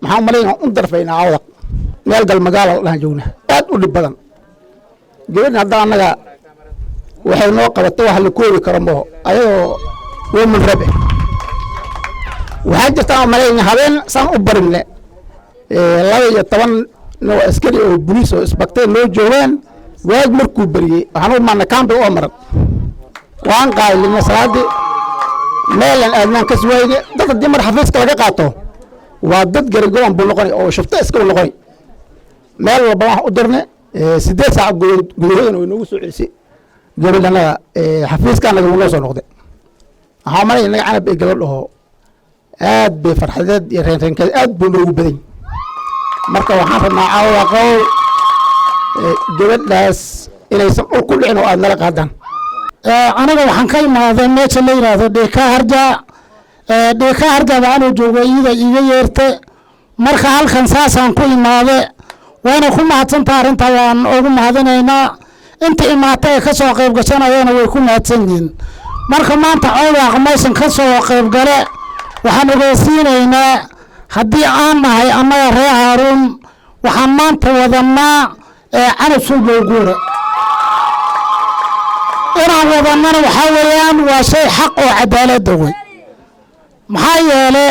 Maxaan malaynaa u darfaynaa Cawdaq meel galmagaala oo dhahan joognaa, aad u dhib badan. Gabadhan hadda annaga waxay noo qabatay wax la koobi karo maho, ayadoo woman rep eh. Waxaa jirta aan malayna habeen saan u barinne 12 noo askari oo boliis oo isbagtay noo joogaan. Waag markuu beriyey waxaan u imaanay kambi oo maran, waan qaylina salaadii, meelan aadnaan kas wayne. Dad haddii mar xafiiska laga qaato waa dad garigoon buu noqonay oo shufto iska noqonay. Meel walba waxaan u dirnay 8 saac gudahoodana way noogu soo celisay gabadhanaga, xafiiska anaga wuu noo soo noqday. Waxaa malay inaga Canab ay gabadh dhaho, aad bay farxadeed iyo reenreenkeed aad buu noogu badan. Marka waxaan rabnaa, Caawaqow, gabadhaas inaysan dhul ku dhicin oo aad nala qaadaan. Aniga waxaan ka imaaday meesha la yidhaahdo Dheeka Harja. Dheeka Harja baa anuu joogo, iyada iiga yeerte. Marka halkan saasaan ku imaade, wayna ku mahadsantaha arrintaa, waan ugu mahadinaynaa. Inta imaata ee kasoo qayb gashanayana way ku mahadsan yihiin. Marka maanta Cowdaaq meeshan ka soo qayb gale, waxaan ogeysiinaynaa haddii aan nahay annaga reer Haaruun, waxaan maanta wadanaa Canab Sulbow Guure. Inaan wadannana waxaa weeyaan waa shay xaq oo cadaaladda wey. Maxaa yeele,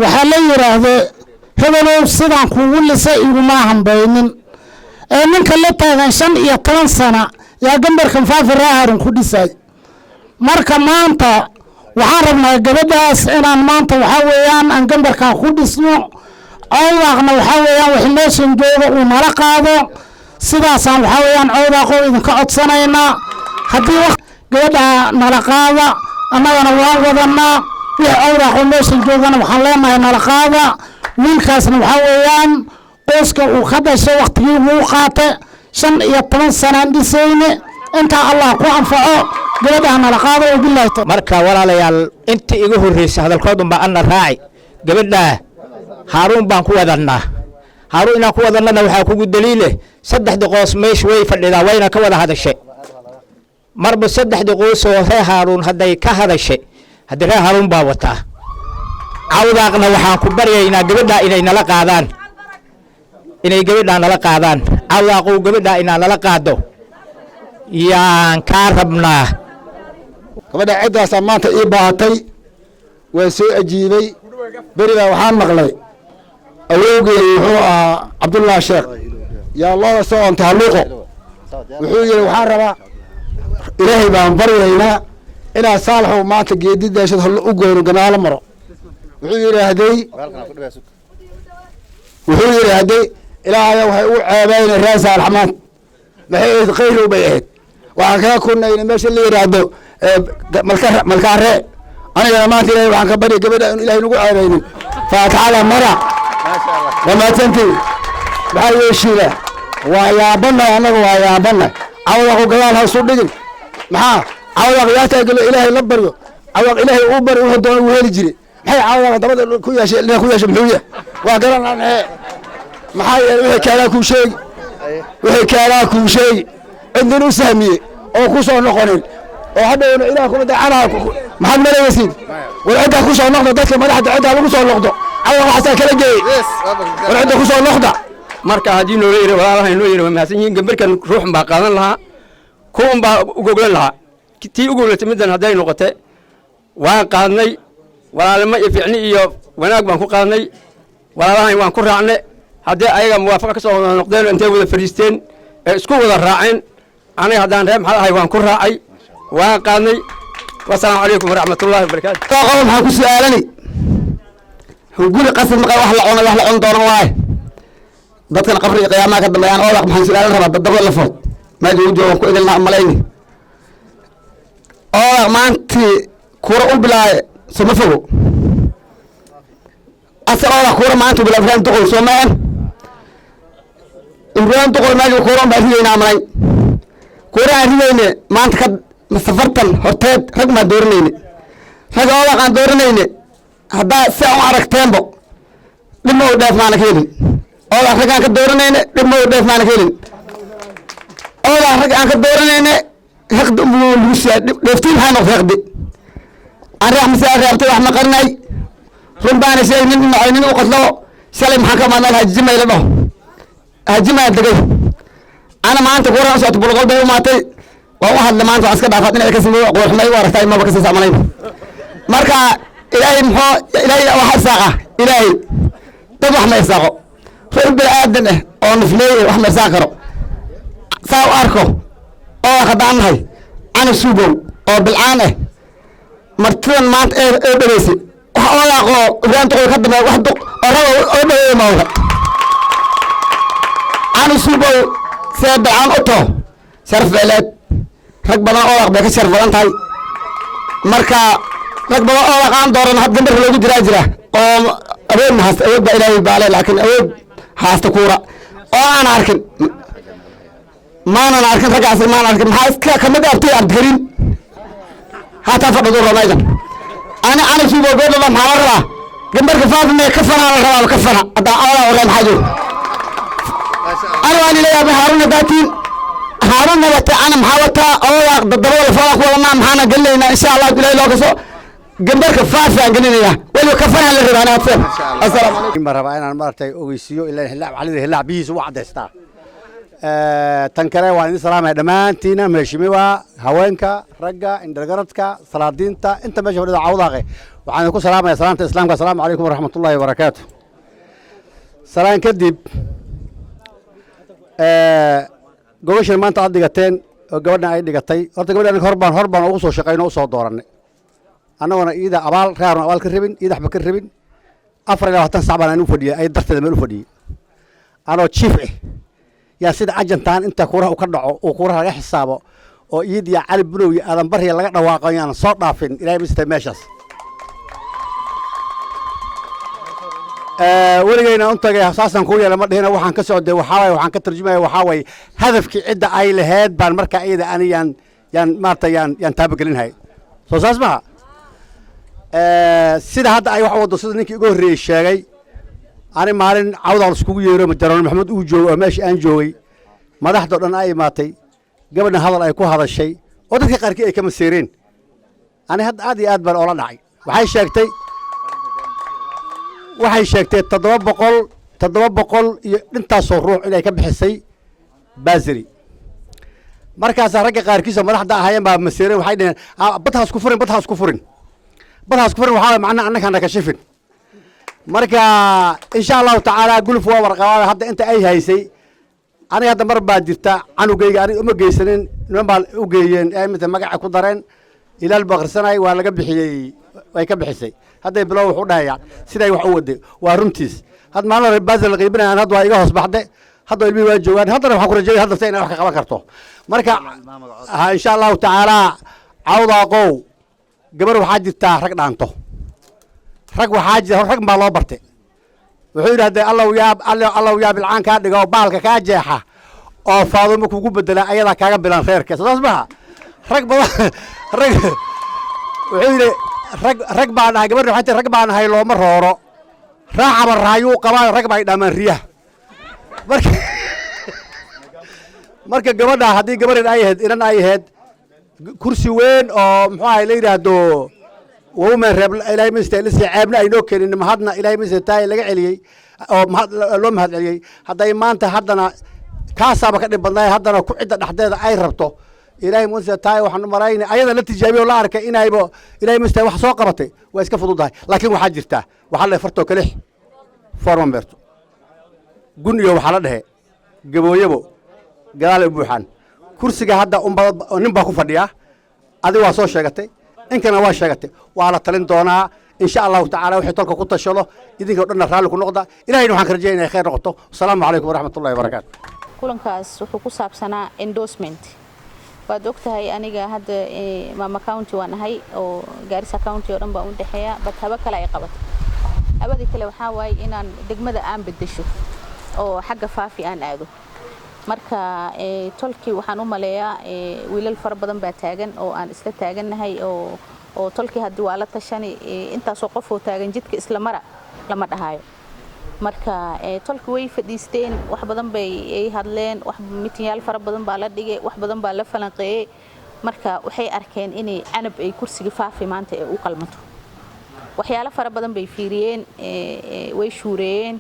waxaa la yidhaahde, hebelow, sidaan kugu lisay iguma hambaynin. Ee ninka la taagan 15 sana yaa gambarkan Faafi ree Haarun ku dhisay. Marka maanta waxaan rabnaa gabadhaas inaan maanta waxaa weeyaan aan gambarkaa ku dhisno. Cowdaaqna waxaa weeyaan wax meeshan jooga uu nala qaado. Sidaasaan waxaa weeyaan, Cowdaaqoo, idinka codsanaynaa haddii gabadha nala qaada, annagana waan wadanaa. Wixii Cowdaaqoo meeshan joogana waxaan leenahay nala qaada. Wiilkaasna waxaa weeyaan qoyska uu ka dhashay waktigii wuu qaatay, 15 sanaan dhisayne. Intaa Allah ku anfaco, gabadhaha nala qaado, wabillahi. Marka walaalayaal, inta iga horreysay hadalkoodun baa anna raaci. Gabadhaa Haaruun baan ku wadannaa. Haaruun inaan ku wadannana waxaa kugu daliile saddexda qoos meesha way fadhidaa, wayna ka wada hadashe. Marba saddexda qoos oo reer Haaruun hadday ka hadashe, haddii reer Haaruun baa wataa. Cawdaaqna waxaan ku baryaynaa gabadhaa inay nala qaadaan, inay gabadhaa nala qaadaan. Cawdaaqow, gabadhaa inaa nala qaado yaan kaa rabnaa. Gabadha ciddaasaa maanta ii baahatay, waan soo ajiibay. Berigaa waxaan maqlay awowgey wuxuu ahaa Cabdullahi Sheekh yaa looda soo ontay halluuqo. Wuxuu yidhi, waxaan rabaa, Ilaahay baan baryaynaa inaad Saalaxow maanta geedi deeshad hallo u goyno ganaalo maro. Wuxuu yidhaahday, Ilaahaya waxay ugu ceebayna reer Saalax maanta. Maxay ahayd? Khayrow bay ahayd. Waxaan kaga kunayna meesha la yidhaahdo malka malkaaree. Anigana maanta Ilahay waxaan ka barya gabadha inu Ilahay nagu ceebaynin. Faatixada mara, waa mahadsantiin. Maxaa yeeshiila? Waa yaabanay, annaga waa yaabanay. Cawdaqu gadaal ha isu dhigin. Maxaa Cawdaq yaa galo Ilaahay la baryo? Cawdaq Ilaahay uu baryo, wuxuu doona uu heli jiray. Maxay Cawdaq dabada ku yeeshay, ku yeeshay? Muxuu yahay? Waa garanaa. Maxaa yeelay, wixii kaalaa kuu sheegi, wixii kaalaa kuu sheegi, cidnin u sahmiyey oo ku soo noqonin oo hadhowna Ilaah kuma dacanaha. Maxaad malaysiin? War ciddaa ku soo noqda, dadka madaxda ciddaa lagu soo noqdo. Cawdaq waxaasaa kala geeyey. War cidda ku soo noqda. Marka haddii noola yiri, walaalaha noo yiri, waa mahadsan yihiin. Gambarkan ruuxun baa qaadan lahaa, kuwan baa u goglan lahaa. Tii u goglatay middan hadday noqote, waan qaadnay. Walaalnimo iyo ficni iyo wanaag baan ku qaadnay. Walaalahan waan ku raacnay. Haddii ayaga muwaafaqa ka soo wada noqdeen, intay wada fadhiisteen ee isku wada raaceen, aniga haddaan reer maxal ahay waan ku raacay, waan qaadnay. Wasalaamu calaykum waraxmatullahi wabarakaatu. Qodob maxaan ku su'aalani? Hunguri qasad maqa wax la cunay, wax la cun doono waaye. Dadkan qabriga qiyaamaha ka dambeeyaan. Oodaq maxaan su'aalan rabaa? Dadaba la food meesha ugu joogan ku idilna malayni. Oodaq maantii kuura u bilaaye soma fogo ase. Oodaq kuura maanta bilaa Ibrahim Duqow soo maen. Ibrahim Duqow meesha kuura baan ridaynaa malayn. Kuura aan ridayne maanta ka safartan horteed rag maan dooranayne, rag oodaq aan dooranayne. Haddaa si aan u aragteenbo. Dhib ma dheef maana ka helin. Oodaa rag aan ka dooranayne, dhib ma dheef maana ka helin. Oodaa rag aan ka dooranayne, heqdi unbuu lagu siiyaa. Dheeftiin maxay noqotay? Heqdi aan reex mise reebtay, wax ma qarinay, run baana sheegay. Nin nacay nin u qatlo shalay maxaan ka maadnaa? Hajimay la dhaho, hajimaa degay. Ana maanta kuwaran u socota Bulqol bay u maatay, waan u hadlay. Maanta waan iska dhaafaad inay kasii qoorxumay u aragtay, maba kasii sacmanayn. Marka Ilaahay muxuu, Ilaahay wax isaaqa, Ilaahay dad wax ma isaaqo. Ruux bini aadan ah oo nufleey wax ma isaaqi karo. Saa u arko oo haddaan nahay Cana Suubow oo bilcaan ah, martidan maanta ee dhageysay wax oodaaqoo Ibraahim Duqoy ka dambeeya, wax duq oo raba oo dhaweeya mawga. Cana Suubow see bilcaan u taho sharaf beeleed, rag badan oodaaq bay ka sharaf badan tahay. Marka rag badan oodaaq aan dooran had gambarka loogu jiraa jira oo awood ma haysta. Awood baa Ilaahay baale, laakiin awood haasta kuura oo aan arkin, maanan arkin raggaas, maan arkin. Maxaa iska kamid abtay Cabdikariim haataa fadhidu raba meeshan. Ana Suubo goodhada maxaa la rabaa? Gambarka Faafime ka fanaa la rabaa, ka fana haddaa awlaa waree. Maxaa jiro? Ana waan ileeyahay Haaruna daatiin, Haaruna wata, ana maxaa wataa? Oodaa dadabada lafooda ku wadanaa, maxaana gelinaynaa? Insha Allah Ilaahay loo kaso gambarka Faafi aan gelinayaa, weliba ka fanaa la rabaa. Anaad assalaamu calaykum. Baan rabaa inaan maaragtay ogeysiiyo ilaa Hillaac calida Hillaac biyihiisa u caddaystaa. Tan kale waan idin salaamaya dhammaantiina, mheshimiwa, haweenka, ragga, indhagaradka, salaadiinta, inta meesha fadhida Cawdaaqe. Waxaan idinku salaamaya salaamta Islaamka: asalaamu calaykum waraxmatullaahi wabarakaatu. Salaan kadib, gobashan maanta aad dhigateen oo gabadhan ay dhigatay, horta gabadhan hor baan ugu soo shaqayno, usoo doorannay, annagona iida abaal reerna abaal ka rabin, iida waxba ka rabin. 24 sac baan anigu fadhiyay ay darteeda meel u fadhiyey, anoo chief ah yaa sida ajantaan inta kuuraha u ka dhaco oo kuuraha laga xisaabo oo iid iyo Cali Bunow iyo Aadan Barya laga dhawaaqo yaanan soo dhaafin. Ilahay mistay meeshaas weligeyna un tagay, saasaan kuu yeela ma dhihina. Waxaan ka socday waxaa waye, waxaan ka tarjumaya waxaa waye hadafkii cidda ay laheyd baan markaa iyada ani yaan maarata yaan taabagelinhay. Soo saas maha? Sida hadda ay wax waddo, sida ninkii iga horreeyey sheegay, ani maalin Cawdaa laiskugu yeero, Jaroon Maxamed uu joogo oo meesha aan joogay, madaxdao dhan ay imaatay, gabadhan hadal ay ku hadashay oo dadka qaarkii ay ka maseereen, ani hadda aad iyo aad baan oola dhacay. Waxay sheegtay 700 iyo intaasoo ruux inay ka bixisay bursary. Markaasaa ragga qaarkiisoo madaxda ahaayeen baa maseereen. Waxay dhaheen, "Bad haas ku furin, bad haas ku furin, bad haas ku furin." Waxaa waye macnaha annaka kashifin. Marka insha Allahu tacaala guluf waa warqabaa hadda inta ay haysay. Aniga hadda mar baa jirta canugayga aniga uma geysanin, niman baa u geeyeen, ee mita magaca ku dareen, ilaal buu akhrisanay, waa laga bixiyey, way ka bixisay. Hadday bilow wuxuu dhahaya siday wax u waday waa runtiis. Had maalin hore bursary la qiibinayaan, hadda waa iga hoos baxde, hadda ilmihii waa joogaan, haddana waxaan ku rajeynaya hadda inay wax ka qaban karto. Marka ha insha Allahu tacaala Cawdaaqow, gabar waxaa jirtaa rag dhaanto, rag waxaa jira, rag baa loo bartay. Wuxuu yidhi haddee Allow yaa Allow yaa bilcaan kaa dhiga oo baalka kaa jeexa oo Faadumo kugu bedela, ayadaa kaaga bilan reerka. Soo saas maha? Rag badan, rag wuxuu yidhi rag baan ahay. Gabadha waxay tihi rag baan ahay, looma rooro, raacaba raayuu qabaayo, rag baa dhamaan riyaha. Marka gabadha haddii gabadhan ay ahayd, inan ay ahayd, kursi weyn oo muxuu ahay la yidhaahdo women rep, Ilahay miste lisi ceebna ay noo keenin, mahadna Ilahay miste taay laga celiyey oo mahad loo mahad celiyey. Hadday maanta haddana kaasaaba ka dhib badnaay, haddana ku cidda dhexdeeda ay rabto, Ilaahay muse taay waxaan malaynay ayada la tijaabiyo, la arkay inayba Ilahay miste wax soo qabatay, waa iska fududahay. Laakiin waxaa jirtaa waxaa la fartoo kalix forman beerto gun iyo waxaa la dhehe gabooyabo gadaal ay u buuxaan. Kursiga hadda unba nin baa ku fadhiyaa, adiga waa soo sheegatay, inkana waa sheegatay, waa la talin doonaa insha Allahu tacala. Wixii tolka ku tashado idinka o dhanna raalli ku noqda. Ilahayna waxaan ka rajeynaya inay khayr noqoto. Asalaamu calaykum waraxmatullahi wabarakaatu. Kulankaas wuxuu ku saabsanaa endorsement. Waad ogtahay aniga hadda mama county waan ahay oo Gaarisa County oo dhan baan u dhexeeya, but haba kale ay qabato. Habadii kale waxaa waaye inaan degmada aan bedesho oo xagga Faafi aan aado. Marka tolkii waxaan u maleeyaa wiilal fara badan baa taagan oo aan isla taagannahay oo tolkii haddii waa la tashani, intaasoo qof oo taagan jidka isla mara lama dhahayo. Marka tolki way fadhiisteen, wax badan bay ay hadleen, wax mitinyaal fara badan baa la dhigay, wax badan baa la falanqeeyey. Marka waxay arkeen inay Canab ay kursiga Faafi maanta ay u qalmato. Waxyaalo fara badan bay fiiriyeen, way shuureeyeen.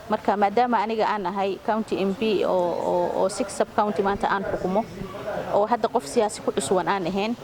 Marka maadaama aniga aan ahay county MP oo six sub county maanta aan xukumo, oo hadda qof siyaasi ku cuswan aan ahayn,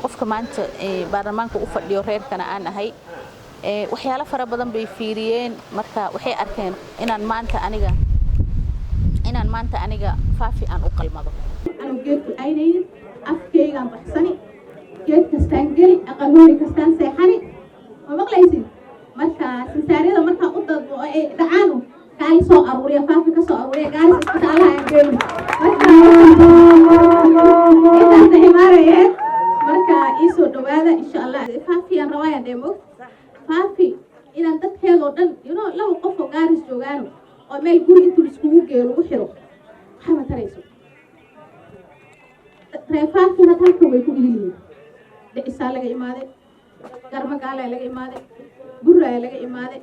qofka maanta baarlamaanka u fadhiyo reerkana aan ahay, waxyaalo fara badan bay fiiriyeen. Marka waxay arkeen inaan maanta aniga Faafi aan u qalmado. Anuu geedku caynaynin, afkaygaan baxsani, geed kastaan geli, aqalhoori kastaan seexani, ma maqlaysin? Marka sinsaaryada markaan u dadbo oo ay dhacaanu kaali soo aruuriya, Faafi ka soo aruuriya, Gaaris isbitaalaha aan geyno. Marka intaasna imaanayeen. Marka ii soo dhawaada, insha Allah. Faafiyaan rawaayaan dhee moog Faafi inaan dadkeedoo dhan laba qof oo Gaaris joogaano oo meel guri intuu laiskugu geeyo lagu xiro waxaa ma tarayso. Reer Faafi had halkan way ku idil yihiin. Dhicisaa laga imaaday, Garmagaalaa laga imaaday, Buraayaa laga imaaday,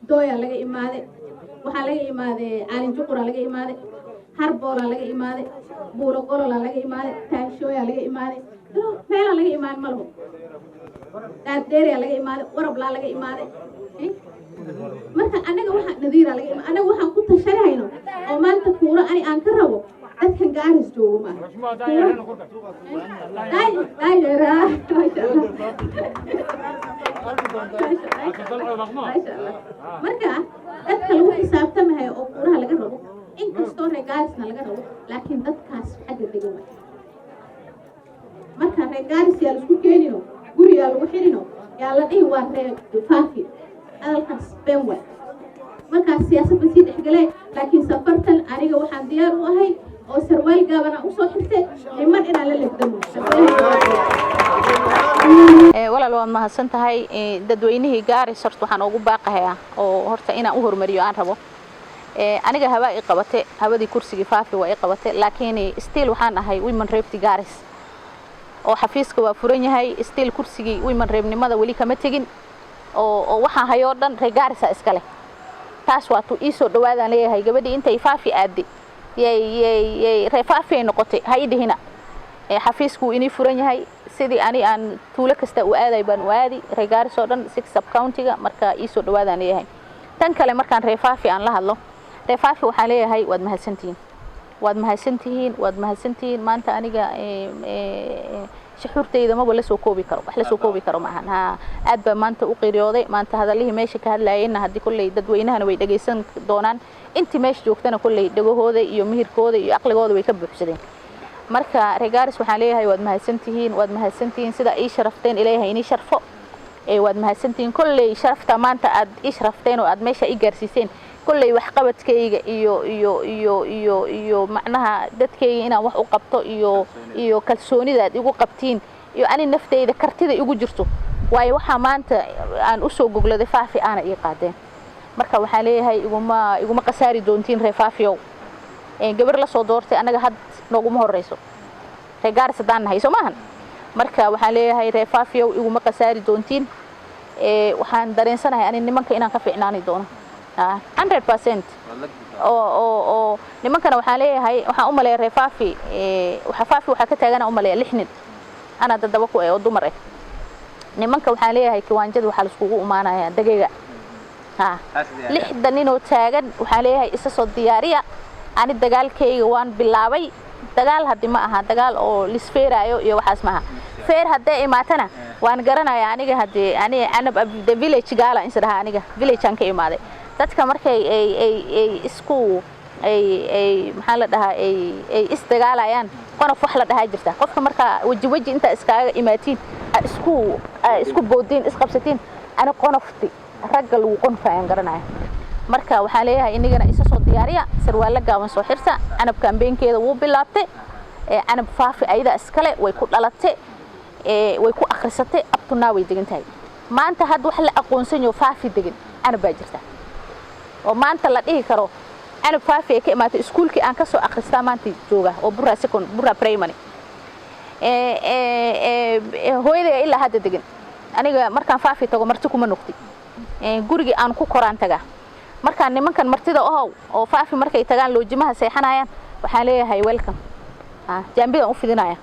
Dooyaa laga imaaday, waxaa laga imaaday Caalinjuquraa laga imaaday, Harboolaa laga imaaday, Buuro Gololaa laga imaaday, Taanshooyaa laga imaaday, meelaa laga imaaday ma laho, Daaddeeriyaa laga imaaday, Warablaa laga imaaday. Marka anaga waxaa Nadiiraa laga imaaday. Anaga waxaan ku tashanahayno oo maanta kuuro ani aan ka rabo dadkan Gaaris joogo maaha. Daayera, maasha Allah, maasha Allah. Marka dadka lagu xisaabtamahayo oo kuuraha laga rabo, inkastoo reer Gaarisna laga rabo, laakiin dadkaas xagga degan waay. Marka reer Gaaris yaa laisku keenino, guri yaa lagu xirino, yaa la dhihi waa reer Faafi, hadalkaas been waay. Markaas siyaasad ba sii dhexgalee, laakiin safartan aniga waxaan diyaar u ahay oo sarwaal gaaban aan usoo xirtay niman inaan la legdamo. Walaal, waad mahadsan tahay. Dadweynihii Gaaris horta waxaan ugu baaqahayaa oo horta inaan u horumariyo aan rabo, aniga hawaa i qabate, hawadii kursigii Faafi waa i qabate, laakiin still waxaan ahay women rep-ti Gaaris oo xafiiska waa furan yahay. Still kursigii women rep-nimada weli kama tegin oo waxaan hayoo dhan reer Gaarisa iska leh. Taas waa tu ii soo dhawaadaan leeyahay. Gabadhii intay Faafi aadday yay yay yay reer Faafi ay noqotay ha ii dhihina. Xafiisku wuu inii furan yahay. Sidii ani aan tuulo kasta u aaday baan u aadi reer Gaaris oo dhan, six sub county-ga. Marka ii soo dhawaadaan leeyahay. Tan kale, markaan reer Faafi aan la hadlo, reer Faafi waxaan leeyahay waad mahadsantihiin, waad mahadsantihiin, waad mahadsantihiin. Maanta aniga shuxuurtayda maba lasoo koobi karo, wax lasoo koobi karo maahan. Ha, aad baa maanta u qiriyooday. Maanta hadallihii meesha ka hadlaayeenna haddii kolley dadweynahana way dhegaysan doonaan, intii meesha joogtana kolley dhegahooda iyo mihirkooda iyo aqligooda way ka buuxsadeen. Marka reer Gaaris waxaan leeyahay waad mahadsantihiin, waad mahadsantihiin. Sida ii sharafteen Ilaahay inii sharfo. Waad mahadsantihiin. Kolley sharafta maanta aad ii sharafteen oo aad meesha ii gaarsiiseen, kolley waxqabadkayga iyo macnaha dadkayga inaan wax u qabto iyo kalsoonida aad igu qabtiin iyo ani nafteyda kartida igu jirto waayo waxaa maanta aan usoo gogladay Faafi aana ii qaadeen. Marka waxaan leeyahay iguma khasaari doontiin, reer Faafiyow. Gabar la soo doortay annaga had nooguma horeyso, reer Gaaris haddaan nahay, soo maahan? Marka waxaan leeyahay reer Faafiyow, iguma khasaari doontiin. Waxaan dareensanahay ani nimanka inaan ka fiicnaani doono 100%. Oo nimankana waxaan leeyahay, waxaan u maleeya reer Faafi, waxa Faafi waxaa ka taagana u maleeya lix nin, anaa dadaba ku eh oo dumar ah. Nimanka waxaan leeyahay kiwaanjada waxaa laiskugu imaanayaa degega. Ha, lixda ninoo taagan waxaan leeyahay isa soo diyaariya. Ani dagaalkayga waan bilaabay. Dagaal haddi ma aha dagaal oo lisfeeraayo iyo waxaas maaha. Feer haddee imaatana waan garanayaa aniga. Haddii ani Canab the village gaala insdhaha, aniga village aan ka imaaday. Dadka markay ay isku ay maxaa la dhahaa, ay isdagaalayaan, qonof wax la dhahaa jirta. Qofka markaa weji weji intaa iskaaga imaatiin, isku boodiin, isqabsatiin, ani qonofti ragga lagu qonfayaan garanaya. Marka waxaan leeyahay inigana isa soo diyaariya, sarwaalo gaaban soo xirta. Canab campaign-keeda wuu bilaabtay. Canab Faafi ayada iskale, way ku dhalatay, way ku akhrisatay, abtunaa way degan tahay. Maanta hadda wax la aqoonsan yaho Faafi degan Canab baa jirta oo maanta la dhihi karo Canab Faafi ay ka imaatay. Iskuulkii aan ka soo akhristaa maanta jooga oo Bura second, Bura primary. Hooyaday ilaa hadda degan. Aniga markaan Faafi tago marti kuma noqdi. Gurigii aan ku koraan tagaa. Markaan nimankan martida ohow oo Faafi markay tagaan loojimaha seexanayaan, waxaan leeyahay, "Welcome." Jaambidaan u fidinaya.